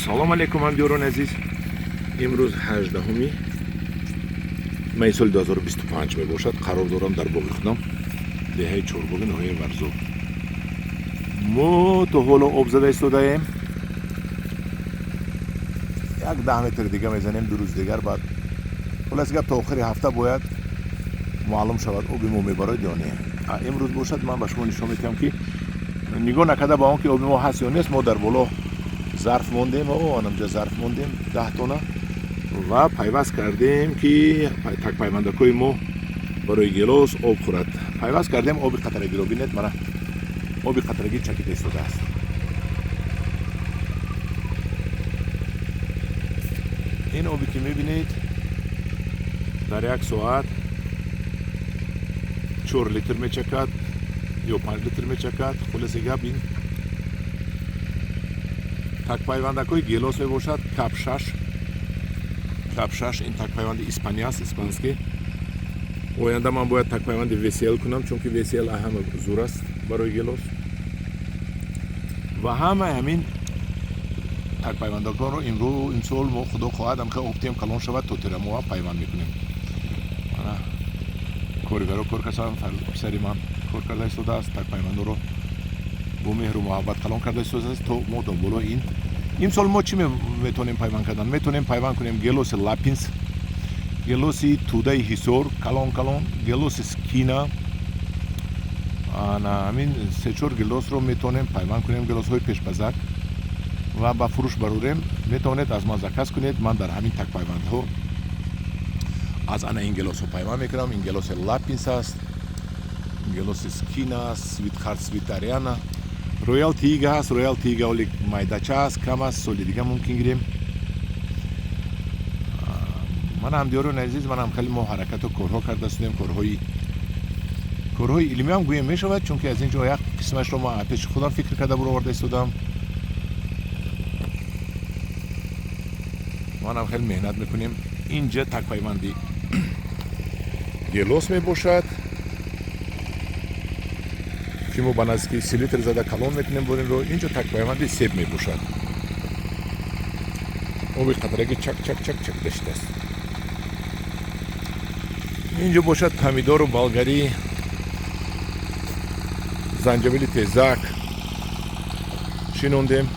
Салом алейкум, ҳамдиёрони азиз. Имрӯз 18 май соли 2025 мебошад. Қарор дорам дар боғи худам, деҳаи Чорбоғи, ноҳияи Варзоб. Мо то ҳоло об зада истодаем. Як 10 метр дига мезанем, 2 рӯз дигар баъд. Хулоси гап, то охири ҳафта бояд маълум шавад, оби мо мебарояд ё не. Имрӯз бошад, ман ба шумо нишон медиҳам, ки нигоҳ накарда ба он ки оби мо ҳаст ё нест, мо дар боло зарф мондем, анамҷа зарф мондем 10 тона ва пайваст кардем, ки такпайвандакҳои мо барои гелос об хӯрад. Пайваст кардем оби қатрагиро. Бинед, мана оби қатрагӣ чакида истодааст. Ин обе ки мебинед, дар як соат 4 литр мечакад ё 5 литр мечакад. Хулоси гап, ин такпайвандакҳои гелос мебошад, кап 6, кап 6. Ин такпайванди испания аст, испанский. Оянда ман бояд такпайванди ВСЛ кунам, чунки ВСЛ ҳама зур аст барои гелос. Ва ҳамаи ҳамин такпайвандакҳоро имрӯз, имсол мо, худо хоҳад, ҳамхел обтиам калон шавад, то тирамоҳа пайванд мекунем. Мана коригаро кор карданд, писари ман кор карда истодааст, такпайвандоро бо меҳру муҳаббат калон карда истодааст, то мо то боло. Ин имсол мо чӣ метавонем пайванд кардан? Метавонем пайванд кунем гелоси Лапинс, гелоси тӯдаи Ҳисор, калон калон, гелоси Скина. Ана ҳамин се-чор гелосро метавонем пайванд кунем, гелосҳои пешбазак, ва ба фурӯш барорем. Метавонед аз ман заказ кунед. Ман дар ҳамин такпайвандҳо аз ана ин гелосҳо пайванд мекунам. Ин гелоси Лапинс аст, гелоси Скина аст, Свитхарт, Свитариана, Роял Тига ҳаст. Роял Тига оли майдача аст, кам аст, соли дига мумкин гирем. Ман, ҳамдиёрони азиз, манам хеле мо ҳаракату корҳо карда истодем. Корҳои илмиам гӯем мешавад, чунки аз ин ҷо як қисмашро ман пеши худам фикр карда буроварда истодам. Манам хеле меҳнат мекунем. Инҷа такпайванди гелос мебошад, ки мо ба наздики 30 литр зада калон мекунем боринро. Инҷо такпайванди себ мебошад. Оби қатраги чак чак чак чак даштааст. Инҷо бошад помидору болгарӣ, занҷабили тезак шинондем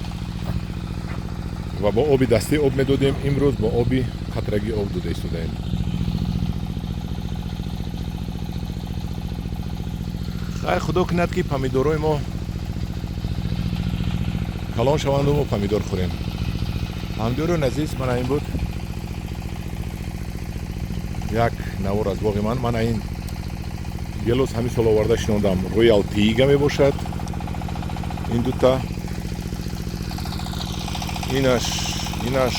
ва бо оби дастӣ об медодем. Имрӯз бо оби қатрагӣ об дода истодаем. Хай, худо кунад, ки помидорҳои мо калон шаванду мо помидор хӯрем. Ҳамдиёрони азиз, мана ин буд як навор аз боғи ман. Мана ин гелос ҳамин сол оварда шинондам, Роял Тига мебошад. Ин дута, инаш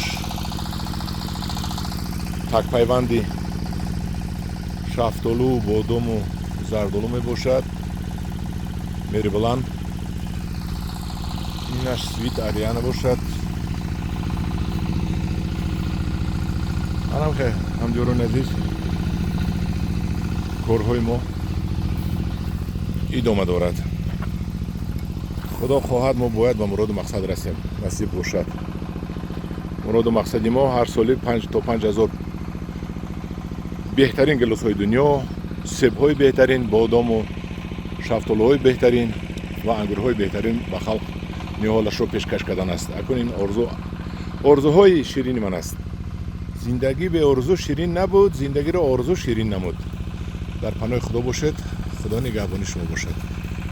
такпайванди шафтолу, бодому зардолу мебошад, Мериблан. Инаш Свит Ариана бошад. Анам хе, ҳамдиёрони азиз, корҳои мо идома дорад. Худо хоҳад, мо бояд ба муроду мақсад расем, насиб бошад. Муроду мақсади мо ҳар соли 5 то 5000 беҳтарин гелосҳои дунё, себҳои беҳтарин, бодому шафтолуҳои беҳтарин ва ангурҳои беҳтарин ба халқ ниҳолашро пешкаш кардан аст. Акун ин орзу, орзуҳои ширини ман аст. Зиндагӣ бе орзу ширин набуд, зиндагиро орзу ширин намуд. Дар паноҳи Худо бошед, Худо нигаҳбони шумо бошад.